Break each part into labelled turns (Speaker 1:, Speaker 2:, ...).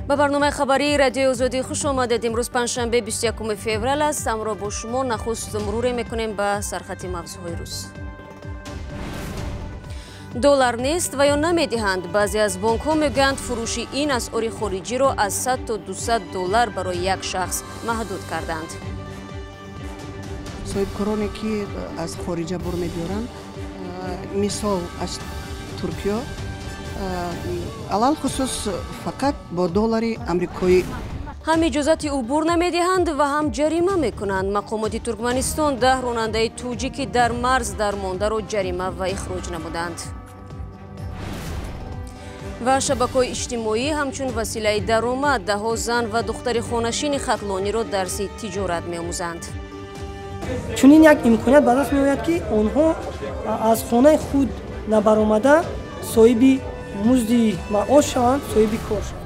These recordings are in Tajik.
Speaker 1: Ба барномаи хабарии Радиои Озодӣ хуш омадед. Имрӯз панҷшанбе, 21 феврал аст. Ҳамроҳ бо шумо нахуст муруре мекунем ба сархати мавзӯъҳои рӯз. Доллар нест ва ё намедиҳанд. Баъзе аз бонкҳо мегӯянд, фурӯши ин асъори хориҷиро аз 100 то 200 доллар барои як шахс маҳдуд карданд.
Speaker 2: Соҳибкороне, ки аз хориҷа бор мебиёранд, мисол, аз Туркиё, алалхусус фақат бо доллари амрикоӣ.
Speaker 1: Ҳам иҷозати убур намедиҳанд ва ҳам ҷарима мекунанд. Мақомоти Туркманистон 10 ронандаи тоҷики дар марз дармондаро ҷарима ва ихроҷ намуданд. Ва шабакаҳои иҷтимоӣ ҳамчун василаи даромад: даҳҳо зан ва духтари хонашини хатлониро дарси тиҷорат меомӯзанд.
Speaker 3: Чунин як имконият ба даст меояд, ки онҳо аз хонаи худ набаромада, соҳиби музди маош шаванд, соҳиби кор шаванд.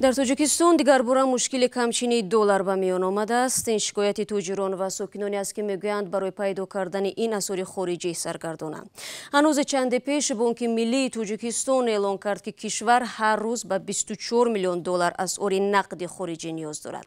Speaker 1: Дар Тоҷикистон дигарбора мушкили камчинии доллар ба миён омадааст. Ин шикояти тоҷирон ва сокиноне аст, ки мегӯянд, барои пайдо кардани ин асъори хориҷӣ саргардонанд. Ҳанӯзе чанде пеш Бонки Миллии Тоҷикистон эълон кард, ки кишвар ҳар рӯз ба 24 миллион доллар асъори нақди хориҷӣ ниёз дорад.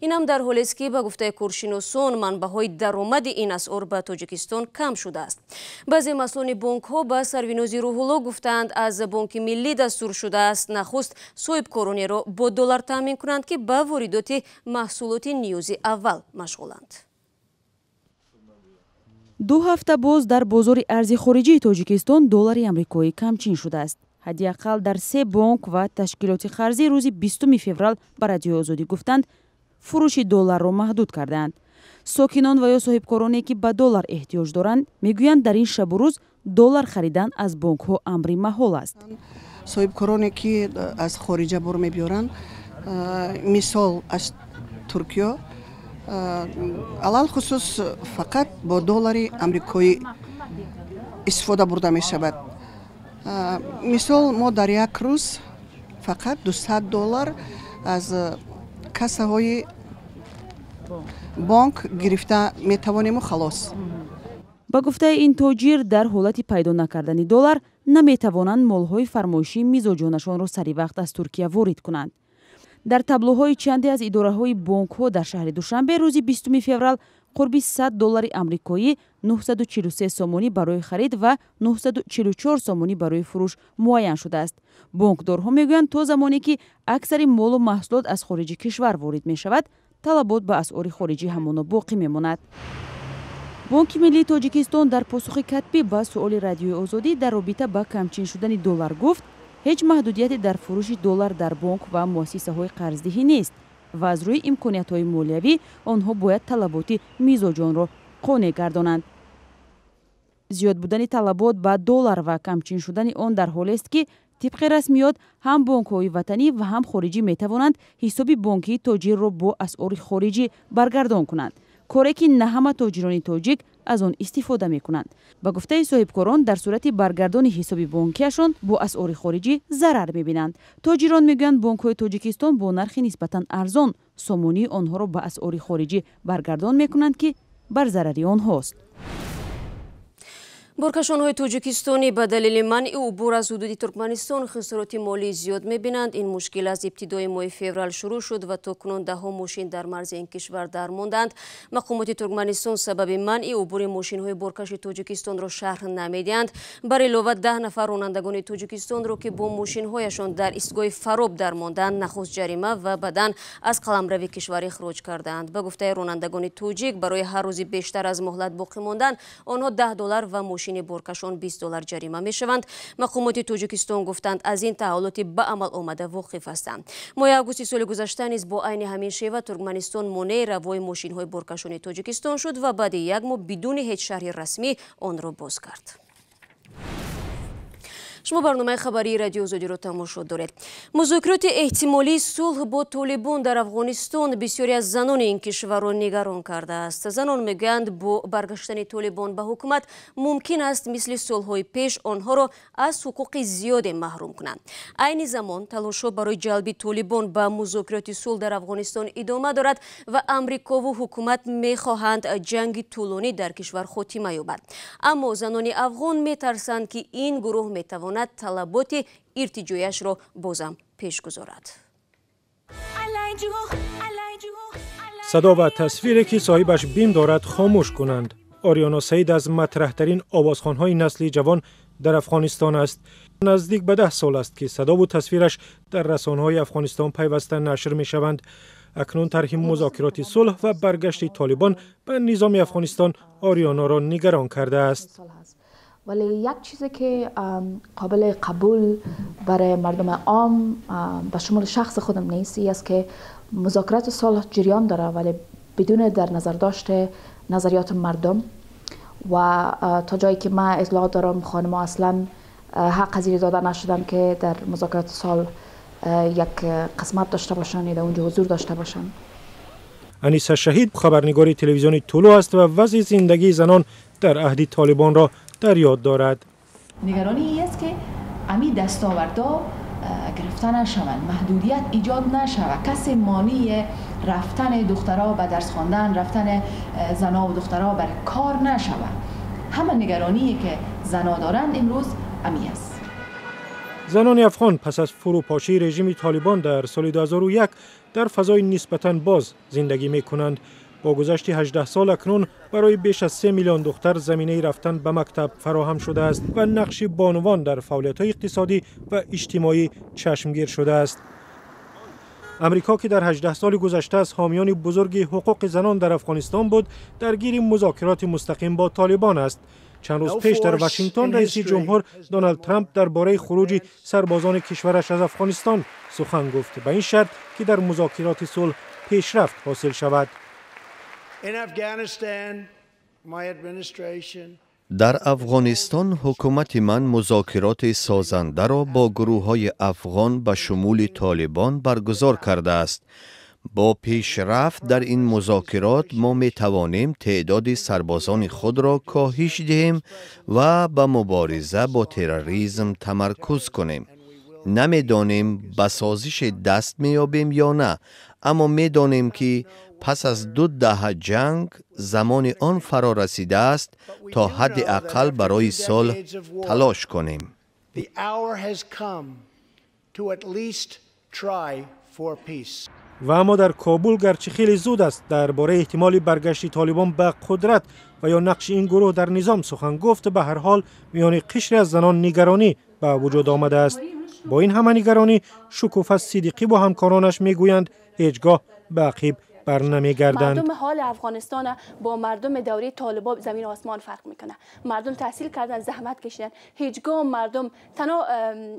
Speaker 1: Инам дар ҳолест, ки ба гуфтаи коршиносон, манбаъҳои даромади ин асъор ба Тоҷикистон кам шудааст. Баъзе масъулони бонкҳо ба Сарвинози Рӯҳулло гуфтаанд, аз Бонки Миллӣ дастур шудааст нахуст соҳибкоронеро бо доллар таъмин кунанд, ки ба воридоти маҳсулоти ниёзи аввал машғуланд.
Speaker 4: 2 ҳафта боз дар бозори арзи хориҷии Тоҷикистон доллари амрикоӣ камчин шудааст. Ҳадди ақал дар се бонк ва ташкилоти қарзӣ рӯзи 20 феврал ба Радиои Озодӣ гуфтанд, фурӯши долларро маҳдуд кардаанд. Сокинон ва ё соҳибкороне, ки ба доллар эҳтиёҷ доранд, мегӯянд, дар ин шабу рӯз доллар харидан аз бонкҳо амри маҳол аст.
Speaker 2: Соҳибкороне, ки аз хориҷа бор мебиёранд, мисол, аз Туркиё, алалхусус фақат бо доллари амрикоӣ истифода бурда мешавад. Мисол, мо дар як рӯз фақат 200 доллар аз кассаҳои бонк гирифта метавонему халос.
Speaker 4: Ба гуфтаи ин тоҷир, дар ҳолати пайдо накардани доллар наметавонанд молҳои фармоишии мизоҷонашонро сари вақт аз Туркия ворид кунанд. Дар таблоҳои чанде аз идораҳои бонкҳо дар шаҳри Душанбе рӯзи 20 феврал қурби 100 доллари амрикоӣ 943 сомонӣ барои харид ва 944 сомонӣ барои фурӯш муайян шудааст. Бонкдорҳо мегӯянд, то замоне ки аксари молу маҳсулот аз хориҷи кишвар ворид мешавад, талабот ба асъори хориҷӣ ҳамоно боқӣ мемонад. Бонки Миллии Тоҷикистон дар посухи катбӣ ба суоли Радиои Озодӣ дар робита ба камчин шудани доллар гуфт, ҳеҷ маҳдудияте дар фурӯши доллар дар бонк ва муассисаҳои қарздиҳӣ нест ва аз рӯи имкониятҳои молиявӣ онҳо бояд талаботи мизоҷонро қонеъ гардонанд. Зиёд будани талабот ба доллар ва камчин шудани он дар ҳолест, ки тибқи расмиёт ҳам бонкҳои ватанӣ ва ҳам хориҷӣ метавонанд ҳисоби бонкии тоҷирро бо асъори хориҷӣ баргардон кунанд, коре ки на ҳама тоҷирони тоҷик аз он истифода мекунанд. Ба гуфтаи соҳибкорон, дар сурати баргардони ҳисоби бонкиашон бо асъори хориҷӣ зарар мебинанд. Тоҷирон мегӯянд, бонкҳои Тоҷикистон бо нархи нисбатан арзон сомонии онҳоро ба асъори хориҷӣ баргардон мекунанд, ки бар зарари онҳост.
Speaker 1: Боркашонҳои тоҷикистонӣ ба далели манъи убур аз ҳудуди Туркманистон хисороти молии зиёд мебинанд. Ин мушкил аз ибтидои моҳи феврал шурӯъ шуд ва то кунун даҳҳо мошин дар марзи ин кишвар дармонданд. Мақомоти Туркманистон сабаби манъи убури мошинҳои боркаши Тоҷикистонро шарҳ намедиҳанд. Бар илова, 10 нафар ронандагони Тоҷикистонро, ки бо мошинҳояшон дар истгоҳи Фароб дармонданд, нахуст ҷарима ва баъдан аз қаламрави кишвар ихроҷ кардаанд. Ба гуфтаи ронандагони тоҷик, барои ҳар рӯзи бештар аз муҳлат боқӣ мондан онҳо 10 доллар ва мошини боркашон 20 доллар ҷарима мешаванд. Мақомоти Тоҷикистон гуфтанд, аз ин таҳаввулоти ба амал омада воқиф ҳастанд. Моҳи августи соли гузашта низ бо айни ҳамин шева Туркманистон монеи равои мошинҳои боркашони Тоҷикистон шуд ва баъди як моҳ бидуни ҳеҷ шарҳи расмӣ онро боз кард. Шумо барномаи хабарии Радиои Озодиро тамошо доред. Музокироти эҳтимолии сулҳ бо Толибон дар Афғонистон бисёре аз занони ин кишварро нигарон кардааст. Занон мегӯянд, бо баргаштани Толибон ба ҳукумат мумкин аст мисли солҳои пеш онҳоро аз ҳуқуқи зиёде маҳрум кунанд. Айни замон талошҳо барои ҷалби Толибон ба музокироти сулҳ дар Афғонистон идома дорад ва Амрикову ҳукумат мехоҳанд ҷанги тӯлонӣ дар кишвар хотима ёбад. Аммо занони афғон метарсанд, ки ин гурӯҳ метавонад талаботи иртиҷояшро бозам пеш гузорад.
Speaker 5: Садо ва тасвире ки соҳибаш бим дорад, хомӯш кунанд. Ориёно Саид аз матраҳтарин овозхонҳои насли ҷавон дар Афғонистон аст. Наздик ба 10 сол аст, ки садову тасвираш дар расонаҳои Афғонистон пайваста нашр мешаванд. Акнун тарҳи музокироти сулҳ ва баргашти Толибон ба низоми Афғонистон Ориёноро нигарон кардааст.
Speaker 6: ولی یک چیزی که قابل قبول برای مردم عام، به شمول شخص خودم، نیست است که مذاکرات صلح جریان داره ولی بدون در نظر داشت نظریات مردم و تا جایی که من اطلاع دارم، خانم اصلا حق از داده نشدن که در مذاکرات صلح یک قسمت داشته باشن یا در اونجا حضور داشته باشن.
Speaker 5: Аниса Шаҳид хабарнигори телевизиони Тулӯъ аст ва вазъи зиндагии занон дар аҳди Толибонро дар ёд дорад.
Speaker 7: нигаронӣ ای است که امی دستاوردها گرفته نشوند، محدودیت ایجاد نشود، کسی مانع رفتن دخترها به درس خواندن، رفتن زنها و دخترها بر کار نشود. همه نگرانی که زنها دارند امروز امی است.
Speaker 5: Занони афғон пас аз фурӯпошии режими Толибон дар соли 2001 дар фазои нисбатан боз зиндагӣ мекунанд. Бо гузашти 18 сол акнун барои беш аз 3 миллион духтар заминаи рафтан ба мактаб фароҳам шудааст ва нақши бонувон дар фаъолиятҳои иқтисодӣ ва иҷтимоӣ чашмгир шудааст. Амрико, ки дар 18 соли гузашта аз ҳомиёни бузурги ҳуқуқи занон дар Афғонистон буд, даргири музокироти мустақим бо Толибон аст. Чанд рӯз пеш дар Вашингтон раиси ҷумҳур Доналд Трамп дар бораи хуруҷи сарбозони кишвараш аз Афғонистон сухан гуфт, ба ин шарт ки дар музокироти сулҳ пешрафт ҳосил шавад.
Speaker 8: In Afghanistan, my administration
Speaker 9: Дар Афғонистон ҳукумати ман музокироти созандаро бо гурӯҳҳои афғон, ба шумули Толибон, баргузор кардааст. Бо пешрафт дар ин музокирот мо метавонем теъдоди сарбозони худро коҳиш диҳем ва ба мубориза бо терроризм тамаркуз кунем. Намедонем, ба созише даст меёбем ё на, аммо медонем, ки пас аз 2 даҳа ҷанг замони он фаро расидааст, то ҳадди ақал барои сулҳ талош кунем.
Speaker 8: The hour has come to at least try for peace.
Speaker 5: Ва аммо дар Кобул, гарчи хеле зуд аст дар бораи эҳтимоли баргашти Толибон ба қудрат ва ё нақши ин гурӯҳ дар низом сухан гуфт, ба ҳар ҳол миёни қишре аз занон нигаронӣ ба вуҷуд омадааст. Бо ин ҳама нигаронӣ, Шукуфа Сидиқӣ бо ҳамкоронаш мегӯянд, ҳеҷ гоҳ ба ақиб برنمیگردند.
Speaker 10: مردم حال افغانستان با مردم دوره طالبان زمین آسمان فرق میکنه. مردم تحصیل کردن، زحمت کشیدن. هیچگاه مردم، تنها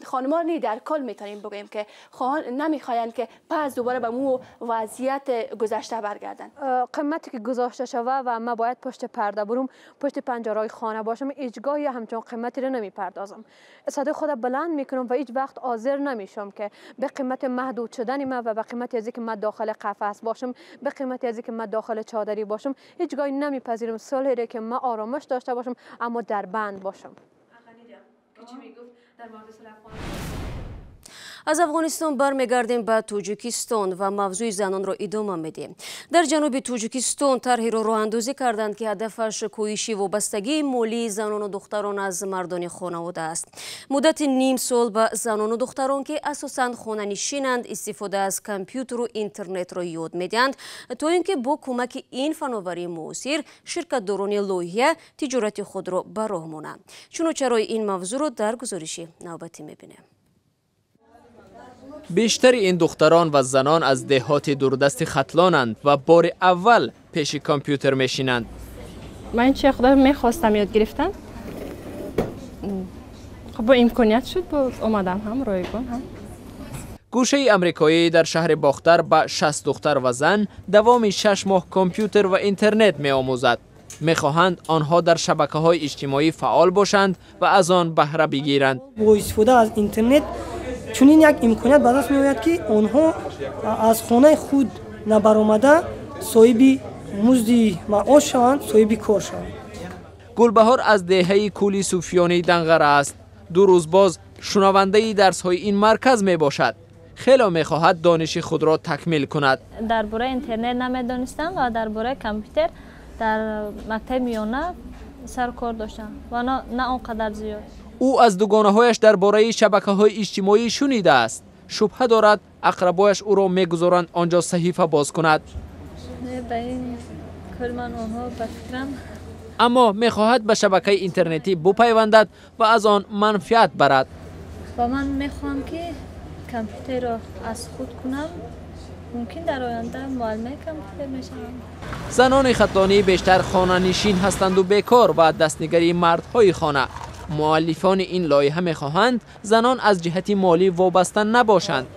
Speaker 10: خانم‌ها نی، در کل میتونیم بگوییم که خواهان نمیخواهند که پس دوباره به مو وضعیت گذشته برگردن.
Speaker 11: قیمتی که گذاشته شوه و ما باید پشت پرده بروم، پشت پنجرهای خانه باشم، هیچگاهی همچون قیمتی رو نمیپردازم. صدای خود بلند میکنم و هیچ وقت حاضر نمیشم که به قیمت محدود شدن ما و به قیمت از که من داخل قفس باشم، به قیمت از که من داخل چادری باشم. هیچگاهی نمیپذیرم صلحی که من آرامش داشته باشم اما در بند باشم.
Speaker 1: Аз Афғонистон бармегардем ба Тоҷикистон ва мавзӯи занонро идома медиҳем. Дар ҷануби Тоҷикистон тарҳиро роҳандозӣ карданд, ки ҳадафаш коҳиши вобастагии молии занону духтарон аз мардони хонавода аст. Муддати ним сол ба занону духтарон, ки асосан хонанишинанд, истифода аз компютеру интернетро ёд медиҳанд, то ин ки бо кӯмаки ин фановарии муосир ширкатдорони лоиҳа тиҷорати худро ба роҳ монанд. Чуну чарои ин мавзӯъро дар гузориши навбатӣ мебинем.
Speaker 12: Бештари ин духтарон ва занон аз деҳоти дурдасти Хатлонанд ва бори аввал пеши компютер мешинанд.
Speaker 13: Ман чи худо мехостам ёд гирифтан. Хуб, бо имконият шуд, боз омадам ҳам ройгон ҳам.
Speaker 12: Гӯшаи амрикоӣ дар шаҳри Бохтар ба 60 духтар ва зан давоми 6 моҳ компютер ва интернет меомӯзад. Мехоҳанд онҳо дар шабакаҳои иҷтимоӣ фаъол бошанд ва аз он баҳра бигиранд.
Speaker 3: Бо истифода аз интернет чунин як имконият ба даст меояд, ки онҳо аз хонаи худ набаромада соҳиби музди маош шаванд, соҳиби кор шаванд.
Speaker 12: Гулбаҳор аз деҳаи Кӯли Суфиёнии Данғара аст. 2 рӯз боз шунавандаи дарсҳои ин марказ мебошад. Хело мехоҳад дониши худро такмил кунад.
Speaker 14: Дар бораи интернет намедонистам ва дар бораи компютер дар мактаби миёна сару кор доштам ва на он қадар зиёд.
Speaker 12: Ӯ аз дугонаҳояш дар бораи шабакаҳои иҷтимоӣ шунидааст. Шубҳа дорад ақрабояш ӯро мегузоранд онҷо саҳифа боз кунад. Аммо мехоҳад ба шабакаи интернетӣ бупайвандад ва аз он манфиат барад.
Speaker 14: Ва ман мехоҳам ки компютерро аз худ кунам. Мумкин дар оянда муаллимаи компютер мешавам.
Speaker 12: Занони хатлонӣ бештар хонанишин ҳастанду бекор ва дастнигари мардҳои хона. Муаллифони ин лоиҳа мехоҳанд занон аз ҷиҳати молӣ вобаста набошанд.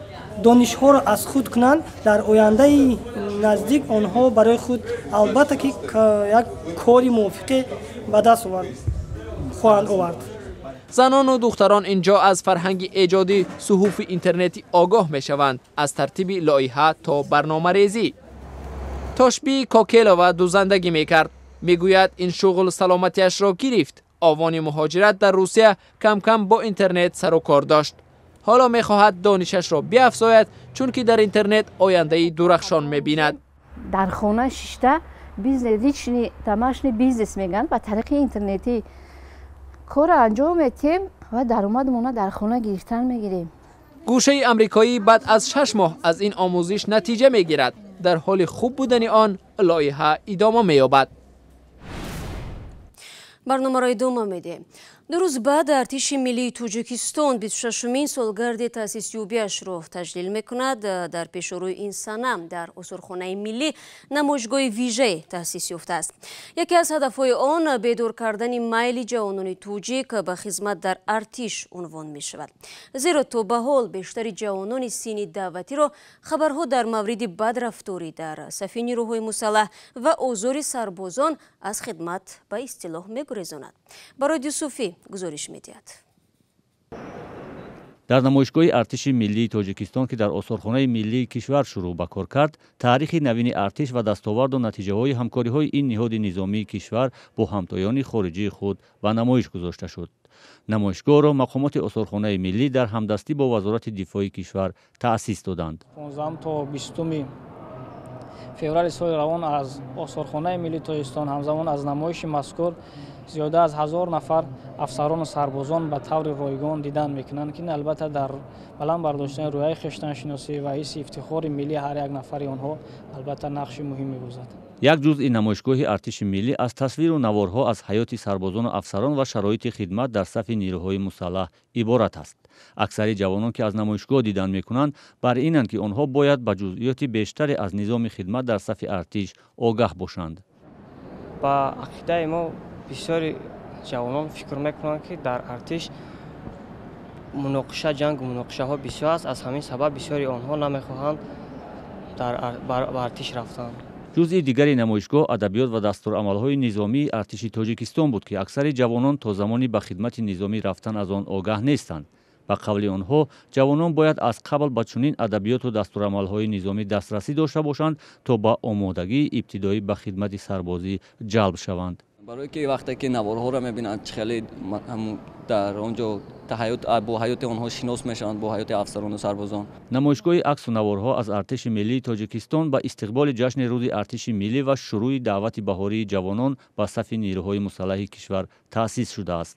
Speaker 3: Донишҳоро аз худ кунанд, дар ояндаи наздик онҳо барои худ албатта ки як кори мувофиқе ба даст хоҳанд овард.
Speaker 12: Занону духтарон инҷо аз фарҳанги эҷодӣ суҳуфи интернетӣ огоҳ мешаванд, аз тартиби лоиҳа то барномарезӣ. Тошби Кокелова дузандагӣ мекард. Мегӯяд ин шуғл саломатиашро гирифт. Овони муҳоҷират дар Русия кам-кам бо интернет сару кор дошт. Ҳоло мехоҳад донишашро биафзояд, чунки дар интернет ояндаи дурахшон мебинад.
Speaker 15: Дар хона шишта бизнес, личный домашний бизнес мегӯянд, ба тариқи интернетӣ корро анҷом медиҳем ва даромадмона дар хона гирифтан мегирем.
Speaker 12: Гӯшаи амрикоӣ баъд аз 6 моҳ аз ин омӯзиш натиҷа мегирад. Дар ҳоли хуб будани он лоиҳа идома меёбад.
Speaker 1: Барномаро идома медиҳем. 2 рӯз баъд артиши миллии Тоҷикистон 26-умин солгарди таъсисёбиашро таҷлил мекунад. Дар пешорӯи ин сана дар осорхонаи миллӣ намоишгоҳи вижае таъсис ёфтааст. Яке аз ҳадафҳои он бедор кардани майли ҷавонони тоҷик ба хизмат дар артиш унвон мешавад. Зеро то ба ҳол бештари ҷавонони синни даъватиро хабарҳо дар мавриди бадрафторӣ дар сафи нирӯҳои мусаллаҳ ва озори сарбозон аз хидмат ба истилоҳ мегурезонад. Барои Юсуфӣ гузориш медиҳад.
Speaker 16: Дар намоишгоҳи артиши миллии Тоҷикистон, ки дар осорхонаи миллии кишвар шурӯъ ба кор кард, таърихи навини артиш ва дастоварду натиҷаҳои ҳамкориҳои ин ниҳоди низомии кишвар бо ҳамтоёни хориҷии худ ба намоиш гузошта шуд. Намоишгоҳро мақомоти осорхонаи миллӣ дар ҳамдастӣ бо Вазорати дифои кишвар таъсис доданд.
Speaker 17: 15 то 20 феврали соли равон аз осорхонаи миллии Тоҷикистон ҳамзамон аз намоиши мазкур зиёда аз 1000 нафар афсарону сарбозон ба таври ройгон дидан мекунанд, ки албатта дар баланд бардоштани рӯяи хештаншиносӣ ва ҳисси ифтихори миллӣ ҳар як нафари онҳо албатта нақши муҳим мебозад.
Speaker 16: Як ҷузъи намоишгоҳи артиши миллӣ аз тасвиру наворҳо аз ҳаёти сарбозону афсарон ва шароити хидмат дар сафи нирӯҳои мусаллаҳ иборат аст. Аксари ҷавонон, ки аз намоишгоҳ дидан мекунанд, бар инанд, ки онҳо бояд ба ҷузъиёти бештаре аз низоми хидмат дар сафи артиш огаҳ бошанд.
Speaker 18: Ба ақидаи мо бисёри ҷавонон фикр мекунанд, ки дар артиш муноқиша, ҷангу муноқишаҳо бисёр аст. Аз ҳамин сабаб бисёри онҳо намехоҳанд ба артиш рафтанд.
Speaker 16: Ҷузъи дигари намоишгоҳ адабиёт ва дастурамалҳои низомии артиши Тоҷикистон буд, ки аксари ҷавонон то замони ба хидмати низомӣ рафтан аз он огаҳ нестанд. Ба қавли онҳо, ҷавонон бояд аз қабл ба чунин адабиёту дастурамалҳои низомӣ дастрасӣ дошта бошанд, то ба омодагии ибтидоӣ ба хидмати сарбозӣ ҷалб шаванд.
Speaker 19: Барое ки вақте ки наворҳоро мебинанд, чӣ хеле дар он ҷо бо ҳаёти онҳо шинос мешаванд, бо ҳаёти афсарону сарбозон.
Speaker 16: Намоишгоҳи аксу наворҳо аз артиши миллии Тоҷикистон ба истиқболи ҷашни рӯзи артиши миллӣ ва шурӯи даъвати баҳории ҷавонон ба сафи нирӯҳои мусаллаҳи кишвар таъсис шудааст.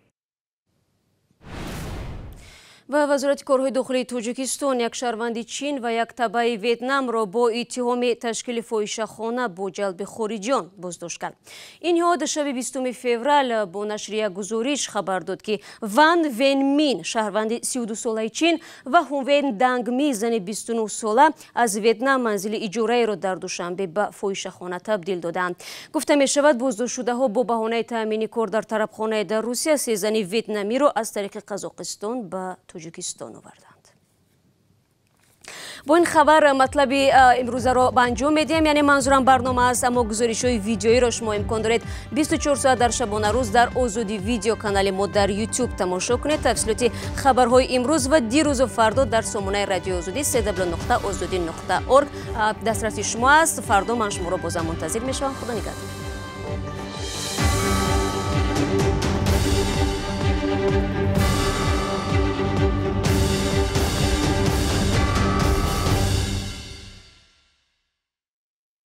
Speaker 1: Ва Вазорати корҳои дохилии Тоҷикистон як шаҳрванди Чин ва як табаи Ветнамро бо иттиҳоми ташкили фоҳишахона бо ҷалби хориҷиён боздошт кард. Ин ниҳод шаби 20 феврал бо нашри як гузориш хабар дод, ки Ван Венмин, шаҳрванди 32-солаи Чин, ва Хунвен Дангми, зани 29-сола аз Ветнам, манзили иҷораеро дар Душанбе ба фоҳишахона табдил доданд. Гуфта мешавад, боздоштшудаҳо бо баҳонаи таъмини кор дар тарабхонаи дар Русия се зани ветнамиро аз тариқи Қазоқистон ба Тоҷикистон оварданд. Бо ин хабар матлаби имрӯзаро ба анҷом медиҳем. Яъне манзурам барнома аст, аммо гузоришҳои видеоиро шумо имкон доред 24 соат дар шабонарӯз дар Озодӣ видео канали мо дар YouTube тамошо кунед. Тафсилоти хабарҳои имрӯз ва дирӯзу фардо дар сомонаи радиои Озодӣ www.ozodi.org дастраси шумо аст. Фардо ман шуморо бозам мунтазир мешавам. Худо нигаҳдор.